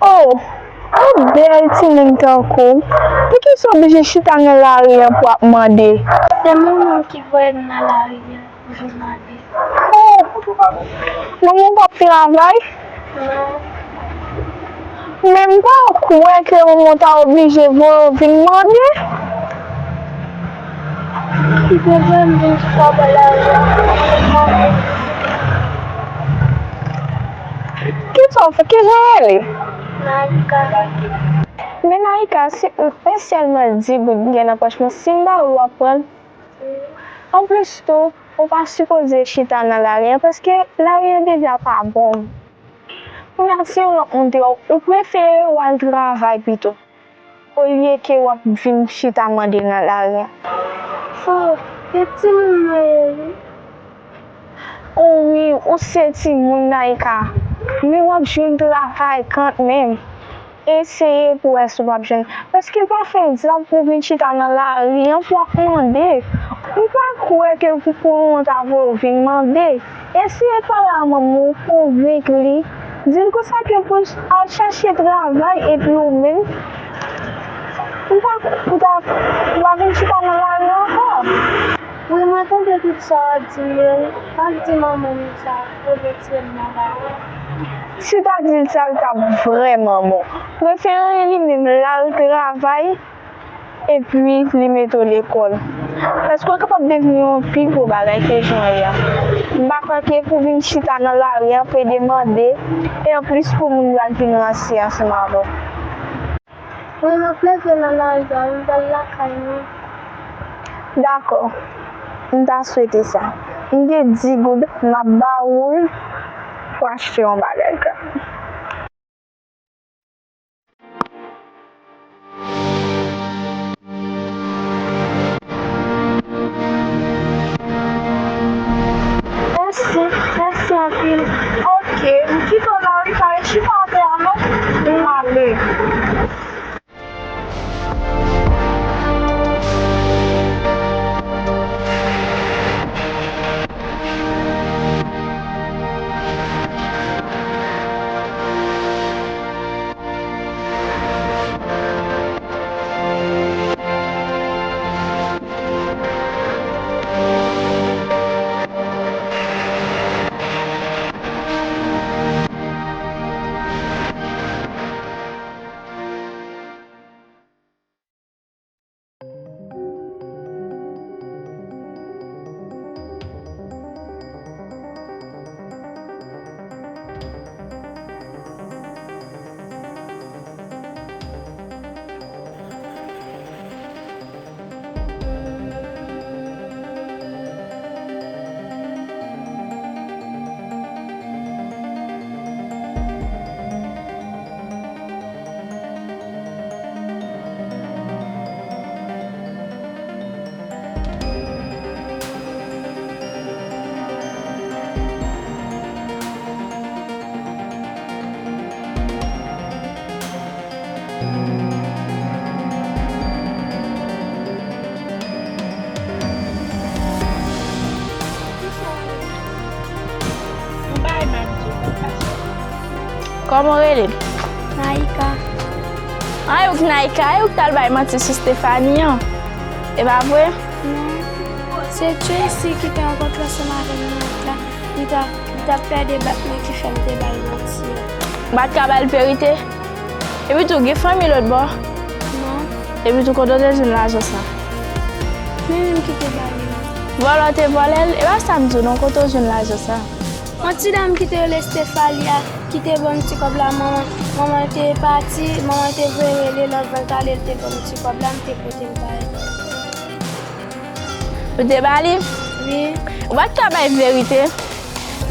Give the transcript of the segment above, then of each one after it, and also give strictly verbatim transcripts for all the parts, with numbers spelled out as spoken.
Oh, ou bèl timoun tankou w. Poukisa w oblije chita nan lari a pou w ap mande? Se manman w ki voye m nan lari a pou vin mande. Oh, manman w p ap travay? Non. Men m pa kwè ke manman w ta oblije voye w vin mande. Li te voye m vin chita bò lari a pou vin mande. Kisa w fè? Kijan w rele? Naïka. Men Naïka, si, men sèlman di goud m gen nan pòch mwen, si m ba ou l, w ap pran l? Anplis tou, ou pa sipoze chita nan lari a, paske lari a deja pa bon. Kounye a, si yon lòt moun te wè w, ou prefere w al travay pito, olye ke w ap vin chita mande nan lari a. Oh, se timoun mwen ye, wi. Oh wi, ou se timoun, Naïka. Men w ap jwenn travay kanmenm. Eseye pou w wè si w p ap jwenn. Paske l pa fè egzanp pou w vin chita nan lari a pou w ap mande. M pa kwè ke pou, pou manman w ta voye w vin mande. Eseye pale a manman w, konvenk li. Di l konsa ke pou l al chache travay epi ou menm, ou pa, ou ta, ou pa vin chita nan lari ankò. Wi, mwen tande tout sa w ap di m yo, wi. M ap di manman m sa, pou l retire m nan lari. Si w ta di l sa, l t ap vrèman bon. Prefere li menm l al travay, epi li mete w lekòl. Paske w kapab devni yon pi gwo bagay ke jan w ye a. M pa kwè ke pou vin chita nan lari a, plede mande, e anplis pou moun yo al vin ranse ansanm avè w. Mwen, m ap leve nan lari a, m pral lakay mwen. Dakò. M ta swete sa. M gen dis goud, m ap ba ou l pou achte yon bagay kanmenm. Mèsi, mèsi anpil. Oke, m kite w la wi, pa ret chita atè a non. M ale. Kòman w rele? Naïka. An, e ou k Naïka, e ou k t al bay manti sou Stephanie an. E pa vre? Non. Se Tracy ki te rankontre ansanm avè m nan wout la. Li t ap, li t ap pèdi bat mwen ki fè m te ba l manti a. Ou pa t ka ba l verite? Epitou, gen fanmi lòt bò? Non. Epitou, kote w te jwenn lajan sa? Mwen menm ki te ba li l. Vòlè w te vòlè l? E pa sa m di w non, kote w jwenn lajan sa? Yon ti dam ki te rele Stephanie a, ki te ban m ti kòb la, manman, manman l te pati, manman l te voye rele l anvan l t ale, l te ban m ti kòb la, m te pote l ba li. Ou te ba li? Wi. Ou pa t ka bay verite?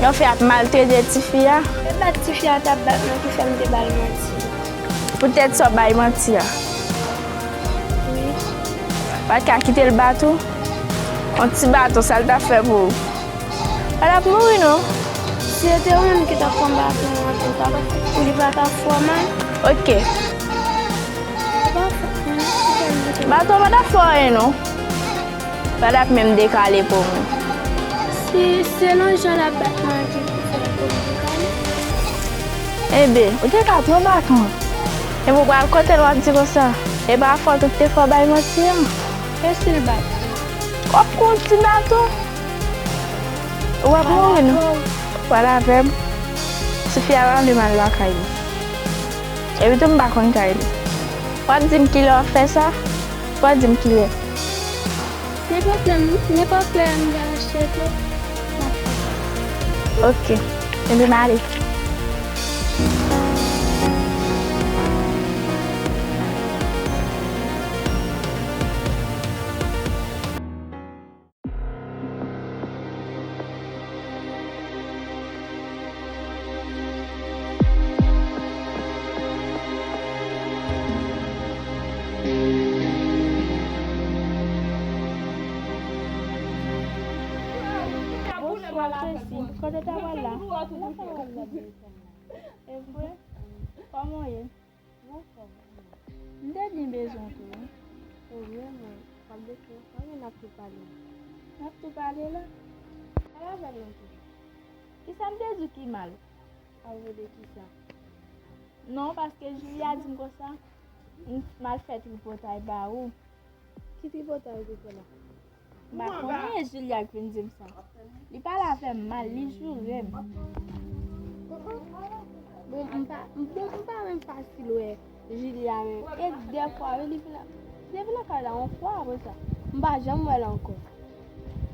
Yon fi ap maltrete tifi a. Se bat tifi a t ap bat mwen ki fè m te ba l manti. Poutèt sa w bay manti a? Wi. Ou pa t ka kite l bat ou? Yon ti baton, sa l t ap fè pou ou? Ou pa t ap mouri non. Si se te ou menm ki t ap pran baton an, ou t ap, ou li pa t ap fè w mal? Oke. Baton pa t ap fè w anyen non. Pa t ap menm dekale pou mwen. Si, selon jan l ap bat mwen ki pou fè l pou m dekale. Ebe, ou te ka pran baton an. Epi w pral kote l w ap di konsa. E pa fòt ou ki te fè w bay manti an. E si l bat? W ap pran yon ti baton. W ap mouri non. Pale avè m. Tifi a pa vle m al lakay li. Epi tou m pa konn kay li. W ap di m kilè w ap fè sa? W ap di m kilè? Nenpòt lè, nenpòt lè m vin achte tou. Ok. Epi m ale. Bonswa, Tracy. Kote w ta pral la? E vre? Kòman w ye? M anfòm. M te byen bezwen w tou, wi. O, vrèman? W ap bezwen anfòm, n ap tou pale. N ap tou pale la? Pale avè m non, toujou. Kisa m te di w ki mal? Pale de kisa? Non, paske Julia di m konsa, m, m al fè tripotay ba ou. Ki tripotay ou te fè la? M pa konnen, e Julia k vin di m sa. Li pale avè m mal, li joure m. Bon, m pa, m, bon, m pa menm fasil wè Julia menm. E dèfwa, wi, li vin la, li vin lakay la yon fwa, apre sa, m pa janm wè l ankò.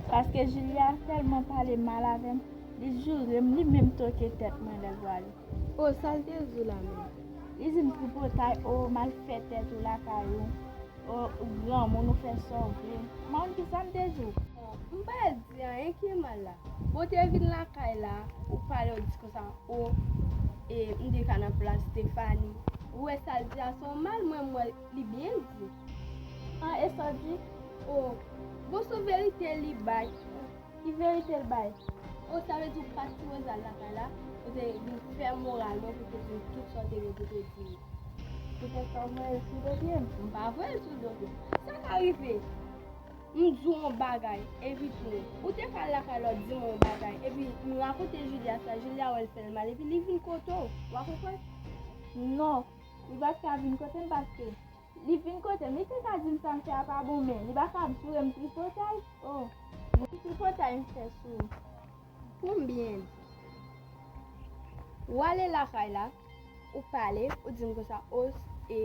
Paske Julia tèlman pale mal avè m, li joure m, li menm toke tèt mwen lè l prale. O, sa l te di w la menm? Li di m tripotay, o, m al fè tèt ou lakay ou. O, ou granmoun, ou fè sa w vle. M pa konn kisa m te di w. M pa di anyen ki mal la. Bon, w te vin lakay la, ou pale, ou di konsa, o, e, m te ka nan plas Stephanie. Ou wè sa l di a se yon mal, mwen, m wè li byen di. An, e sa w di? O, bon, se verite li bay. Ki verite l bay? O, sa vle di w pa t sipoze al lakay la, ou te vin fè moral mwen pou te di m tout sa w te gen pou te di m. Poutèt sa w voye l sou do pye m? M pa voye l sou do pye m. Sa ka rive, m di w yon bagay, epi tou, ou te ka al lakay la, w di m yon bagay, epi m rakonte Julia sa, Julia wè l fè l mal, epi li vin kote w, w a konprann? Non, li pa t ka vin kote m paske li vin kote m, li te ka di m sa m fè a pa bon, men li pa ka joure m tripotay. O, ki tripotay m fè sou ou? Pou m byen di, w ale lakay la, ou pale, ou di m konsa, o, e,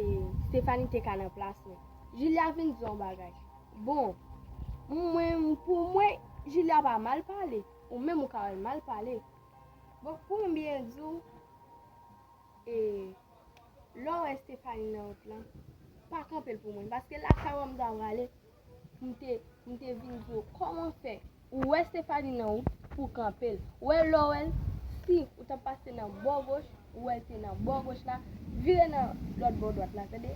Stephanie te ka nan plas mwen. Julia vin di yon bagay. Bon, mwen, pou mwen, Julia pa mal pale. Ou menm ou ka wè l mal pale. Bon, pou m byen di w, e, lè w wè Stephanie nan wout lan, pa kanpe l pou mwen. Paske lakay w m ta prale, m te, m te vin di w kòman fè. Ou wè Stephanie nan wout pou kanpe l. Ou wè lè w wè l, si ou t ap pase nan bò goch, ou wè l te nan bò goch la, vire nan lòt bò dwat la, tande?